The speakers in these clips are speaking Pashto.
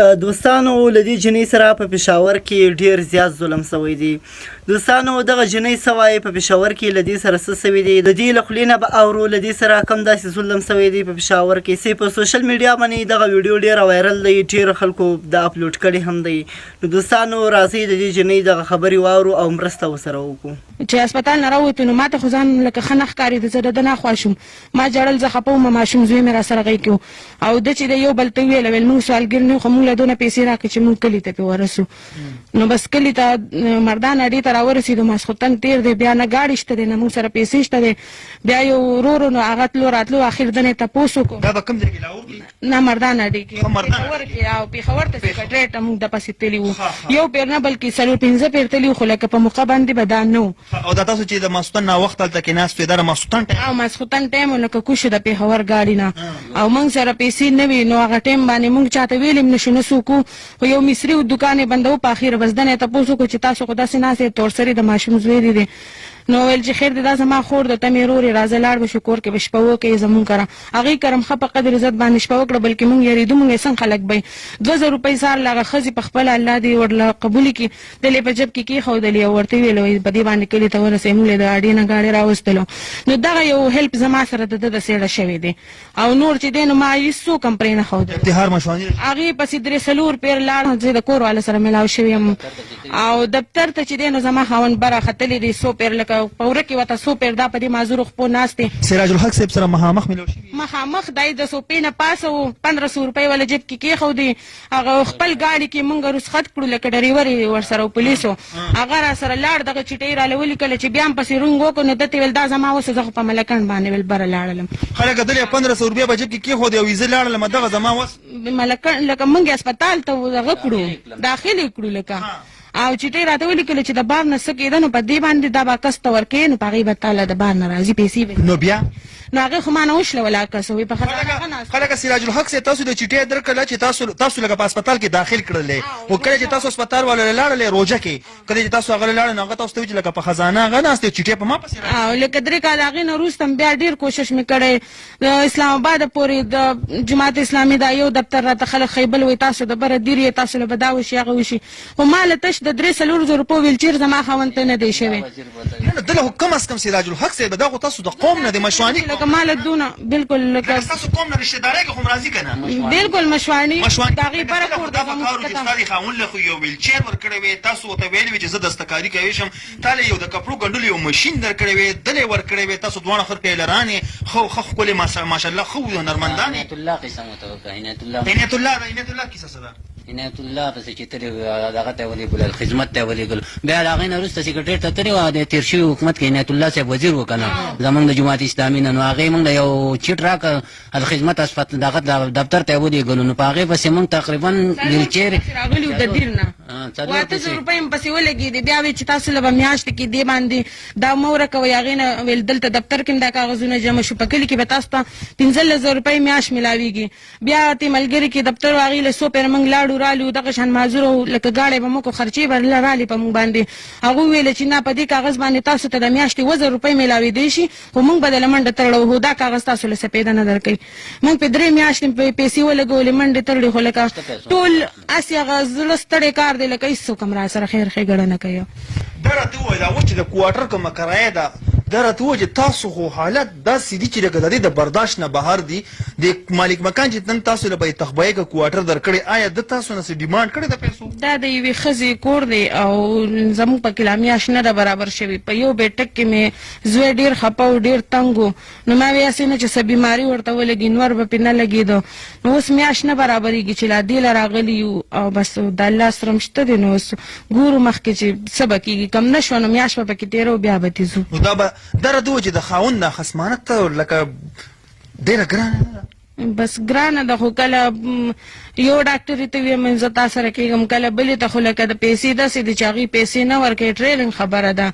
دوستانو له دې جنۍ سره په پېښور کې ډېر زیات ظلم شوی دی. دوستانو دغه جنۍ څه وایي په پېښور کې له دې سره څه شوي دي، د دې له خولې نه به اورو له دې سره کوم داسې ظلم شوی دی په پېښور کې چې په سوشل میډیا باندې دغه ویډیو ډېره وایرل دی، ډېرو خلکو دا اپلوډ کړې هم دی. نو دوستانو راځئ د دې جنۍ دغه خبرې واورو او مرسته ورسره وکړو. چې هسپتال نه راووتو نو ماته خو ځان لکه ښه نه ښکارېده، زه د ده نه خوا شوم. ما ژړل زه خپه وم ماشوم زوی مې راسره غېږ کې و او ده چې د یو بل ته وویل ویل موږ سوالګر نه یو خو موږ له دونه پیسې راکړئ چې موږ کلي ته پې ورسو نو بس کلي ته مردان اډې ته راورسېدو ماسخوتن تېر دی بیا نه ګاډي شته دی نه موږ سره پیسې شته دی بیا یو ورور نو هغه تلو راتلو اخر ده نه تپوس وکړو. دا به کوم ځای کې لاهور کې؟ نه مردان اډې کې پېښور کې او پېښور ته سیکرټریټ ته موږ د پسې تللي وو یو پېر نه بلکې څلور پنځه پېر تللي وو خو لکه په موقع باندې به دا نه وو. او دا تاسو چې د ماسخوتن ناوخته هلته کې ناست وې دا د ماسخوتن ټایم او ماسخوتن ټایم و لکه کوشو د پېښور ګاډي نه او موږ سره پیسې نه وې نو هغه ټایم باندې موږ چاته ویل هم نشو نه څوک وو خو یو مصري و دوکان یې بندو په اخیره بس ده نه یې تپوس وکړو چې تاسو خو داسې ناست یئ تورسري د ماشوم زوی دې دی نو ویل چې خیر دی دا زما خور ده ته مې ورور یې راځه لاړ به شو کور کې به شپه وکړې زموږ کره هغې کره هم ښه په قدر عزت باندې شپه وکړه بلکې موږ یریدو موږ یې څنګه خلک به یې 2000 روپۍ سهار له هغه ښځې په خپله الله دې ورله قبولې کړي دلې په جب کې کېښودلې او ورته ویل وایي په دې باندې کلي ته ورسئ موږ له د اډې نه ګاډی راوستلو نو دغه یو هیلپ زما سره د ده د څېړه شوی دی او نور چې دی نو ما هیڅوک هم پرې نه ښودل. افتخار مشواني هغې پسې درې څلور پېر لاړ زه د کور والا سره ملاو شوی یم او دفتر ته چې دی نو زما خاوند بره ختلی دی څو پېر لکه په وره کې وته څو پېر دا په دې معذورو خپو ناست دی. سراج الحق صاحب سره مخامخ ملاو شوي یې؟ مخامخ دی د څوپې نه پاسه و 1500 روپۍ وله جیب کې کېښودې هغه خپل ګاډي کې مونږ رخصت کړو لکه ډریور یې ورسره و پولیسو هغه راسره لاړ دغه چټۍ راله ولیکله چې بیا هم پسې رونګ وکړو نو ده ته ویل دا زما وسه زه خو په ملکنډ باندې ویل بره لاړلم. ښه لکه دلې 1500 روپۍ په جیب کې کېښودې او وي زه لاړلم دغه زما وس. ملکنډ لکه مونږ یې هسپتال ته دغه کړو داخل یې کړو لکه او چټۍ راته ولیکله چې د بار نه څه کېده نو په دې باندې دا به کس ته ورکوې نو په هغې به تاله د بار نه راځي پیسې به نو بیا نو هغې خو ما نه وشلوله عکس وایي په خزانه ښه ناست ښه لکه سراج الحق صاحب تاسو د چټۍ درکړله چې تاسو تاسو لکه په هسپتال کې داخل کړلې خو کله چې تاسو هسپتال والو له لاړلې روژه کې کله چې تاسو هغه له لاړل نو هغه تاسو ته وویل چې لکه په خزانه هغه ناست دی چټۍ په ما پسې راځي. او لکه درې کاله هغې نه وروسته هم بیا ډېر کوشش مې کړی د اسلام اباد پورې د جماعت اسلامي دا یو دفتر راته خلک ښیي بل وایي تاسو د بره دیر یې تاسو له به دا وشي هغه وشي خو ما له تش د درې څلور زرو روپو ویلچیر زما خاوند ته نه دی شوی. نه نه دله خو کم از کم سراج الحق صاحب دا خو تاسو د قوم نه دی مشوانی لکه ما له دونه بالکل لکه تاسو قوم نه رشتہ داري کې خو راضي کنه بالکل مشوانی مشوانی د هغې بره کور دا پکارو چې ستا خاوند له خو یو ویلچیر ورکړی وي تاسو ته ویلي وي چې زه دستکاری کوي شم تاله یو د کپړو ګنډلو یو ماشین درکړی وي دلې ورکړی وي تاسو دواړه ښه ټیلران یې ښه ښه ښکلې ماشاءالله ښه هنرمندان یې. عنایت الله قصه مو ته وکړه عنایت الله. عنایت الله د عنایت الله کیسه څه ده؟ عنایت الله پسې چې تللی وو دغه ته یې ولېږلو الخدمت ته یې ولېږلو بیا د هغې نه وروسته سکرټریټ ته تللی وو د تېر شوي حکومت کې عنایت الله صاحب وزیر و که نه زمونږ د جماعت اسلامي نه نو هغې مونږ له یو چیټ راکړ الخدمت هسپت دغه دفتر ته یې ولېږلو نو په هغې پسې مونږ تقریبا ویلچیر راغلي وو د دیر نه 8000 روپۍ هم پسې ولګېدې بیا وې چې تاسو له به میاشت کې دې باندې دا مه ورکوئ هغې نه ویل دلته دفتر کې هم دا کاغذونه جمع شو په کلي کې به تاسو ته 15,000 روپۍ میاشت ملاویږي بیا ته ملګري کې دفتر و هغې له څو پېره موږ لاړو رالو دغه شان معذور و لکه ګاډی به مو کو خرچې به رالې په موږ باندې هغوی ویل چې نه په دې کاغذ باندې تاسو ته د میاشتې 7000 روپۍ ملاوېدی شي خو موږ به د له منډه ترړه وهو دا کاغذ تاسو له سپېده نه درکوي موږ په درې میاشتې په پیسې ولګولې منډې ترړې خو لکه ټول هسې هغه زړه ستړی کار دی لکه هېڅوک هم راسره خیر ښېګړه نه کوي. دا راته ووایه دا اوس چې د کوارټر کومه کرایه ده دا راته ووایه چې تاسو خو حالت داسې دي چې لکه د دې د برداشت نه بهر دي د مالک مکان چې نن تاسو له به تخبیه که کوارټر درکړی آیا ده تاسو نه څه ډیمانډ کړی د پیسو؟ دا د یوې ښځې کور دی او زموږ په کې لا میاشت نه ده برابر شوې په یو بیټک کې مې زوی ډېر خپه و ډېر تنګ و نو ما وې هسې نه چې څه بیماري ورته ولګي نور به پې نه لګېده نو اوس میاشت نه برابرېږي چې لا دې له راغلي یو او بس د الله سره هم شته دی نو اوس ګورو مخکې چې څه به کېږي کم نه شوه نو میاشت به پکې تېروو بیا به ترې ځو. نو دا به دا راته ووایه چې د خاوند دا خصمانه ته لکه ډېره ګرانه نه ده؟ بس ګرانه ده خو کله یو ډاکټر ته ویم زه تا سره کېږم کله بلې ته خو لکه د پیسې داسې دي چې هغوی پیسې نه ورکوي ټریننګ خبره ده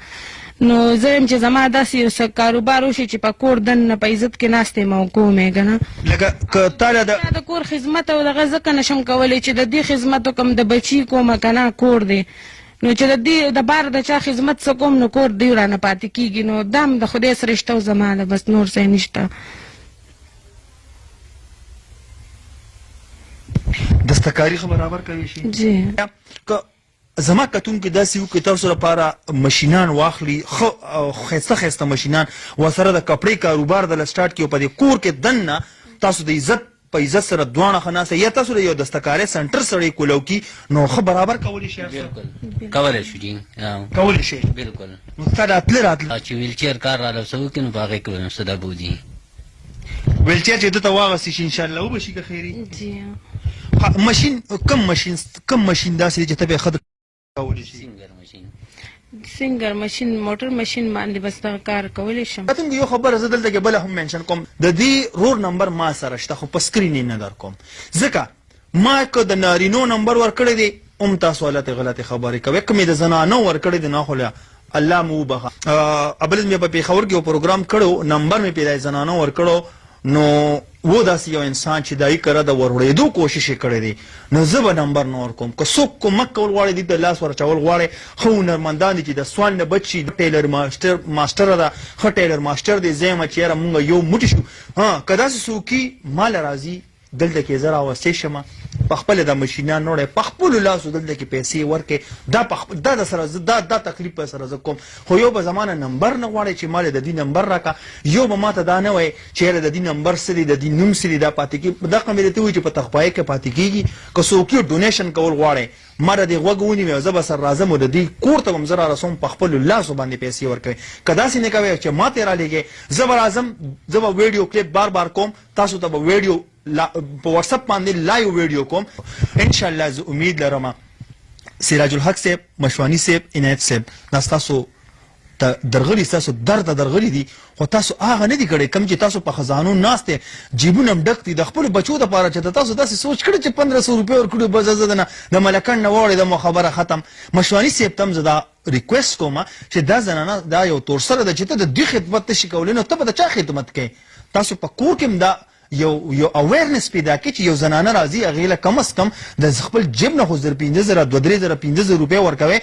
نو زه یم چې زما داسې یو څه کاروبار وشي چې په کور دننه په عزت کې ناست یم او کوم یې که نه لکه که تا له د د کور خدمت او دغه ځکه نشم کولی چې د دې خدمت وکړم د بچي کومه که نه کور دی نو چې د دې د بار د چا خدمت څه کوم نو کور دی رانه پاتې کېږي نو دا هم د خدای سرشته او زما ده بس نور څه نشته. دستکاری خو برابر کوي شي؟ جی. که زما کتونکي داسې وو که تاسو لپاره مشینان واخلي، ښه ښایسته ښایسته مشینان ورسره د کپړې کاروبار د سټارټ کړي او په دې کور کې دننه تاسو د عزت په عزت سره دواړه ښه ناست یا تاسو له یو دستکارۍ سنټر سړی کولاو کړي، نو ښه برابر کولی شي هر څه؟ بالکل کولی شو جي. کولی شي؟ بالکل. نو ستا دا تله راتله چې ویلچیر کار راله څه وکړي نو په هغې کې به نو څه دا بوځي. ویلچیر چې ده ته واغستې شي انشاءالله وبه شي که خیري. جی. مشین کوم مشین داسې دی چې ته به ښه کولی شي؟ سنګر ماشین. سنګر ماشین، موټر ماشین باندې بس دغه کار کولی شم. کتونکو، یو خبره زه دلته کې بله هم منشن کوم. د دې رور نمبر ما سره شته خو په سکرین یې نه در کوم، ځکه ما که د نارینو نمبر ورکړی دی هم تاسو غلطې غلطې خبرې کوئ، که مې د زنانو ورکړی دی نه خو له الله مو وبخښه. ابل مې په پېښور کې یو پروګرام کړو، نمبر مې پیدا زنانو ورکړو، نو و داسې یو انسان چې دای کره د وروړېدو کوشش یې کړی دی، نو زه به نمبر نه ورکوم. که څوک کومک کول غواړي، دې ته لاس ورچول غواړي، ښه هنرمندان دي چې د سوال نه بچ شي. ټیلر ماسټر ده، ښه ټیلر ماسټر دی. زه یم چې یاره مونږ یو موټي شو. ها که داسې څوک مال راځي دلته کې زه راوستی شم، په خپله د مشینان نوړی په خپلو لاسو دلته کې پیسې ورکړي. دا په خپل دا د سره زه دا تکلیف به سره زه کوم، خو یو به زما نه نمبر نه غواړي چې مال د دې نمبر راکړه، یو به ماته دا نه وایي چې یاره د دې نمبر څه دی، د دې نوم څه دی. دا پاتې کېږي، دا مې درته ووایي چې په تخپایه کې پاتې کېږي. که څوک یو ډونیشن کول غواړي، ما د دې غوږ ونیوي، زه به سره راځم او د دې کور ته به هم زه را رسوم، په خپلو لاسو باندې پیسې ورکوي. که داسې نه کوي چې ما ته یې رالیږئ، زه به راځم، زه به ویډیو کلیپ بار بار کوم، تاسو ته به ویډیو په واتساپ باندې لایو ویډیو کوم ان شاء الله. زه امید لرم سراج الحق صاحب، مشوانی صاحب، عنایت صاحب، دا ستاسو ته درغلي، ستاسو در ته درغلي دي، خو تاسو هغه نه دي کړی کوم چې تاسو په خزانو ناست دی، جیبونه هم ډک دي د خپلو بچو دپاره چې تاسو داسې سوچ کړی چې 1500 روپۍ ورکړو، بس زه نه د ملکنډ نه واوړېدم او خبره ختم. مشوانی صاحب ته هم زه دا ریکویسټ کوم چې دا زنانه دا یو تورسره ده چې ته د دوی خدمت نشي کولی نو ته به د چا خدمت کوې؟ تاسو په کور کې هم دا یو اویرنس پیدا کړي چې یو زنانه راځي، هغې له کم از کم د خپل جیب نه خو 1000، 5000، 2-3 زره، 5000 روپۍ ورکوي.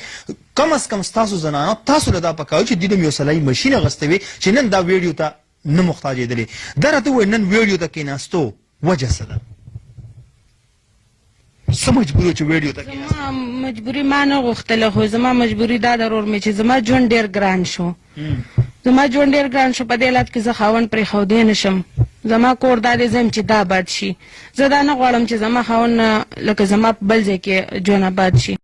کم از کم ستاسو زنانه تاسو له دا پکاوي چې دوی هم یو سلایي مشین اخیستی وي چې نن دا ویډیو ته نه محتاجېدلې. دا راته ووایي، نن ویډیو ته کېناستو وجه څه ده؟ څه مجبور چې ویډیو ته کېناستو؟ زما مجبوري ما نه غوښتله، خو زما مجبوري دا ده ورور مې چې زما ژوند ډېر ګران شو، زما ژوند ډېر ګران شو. په دې حالت کې زه خاوند پرېښودی نه شم. زما کور دا دی، زه یم چې دا آباد شي. زه دا نه غواړم چې زما خاوند لکه زما په بل ځای کې ژوند آباد شي.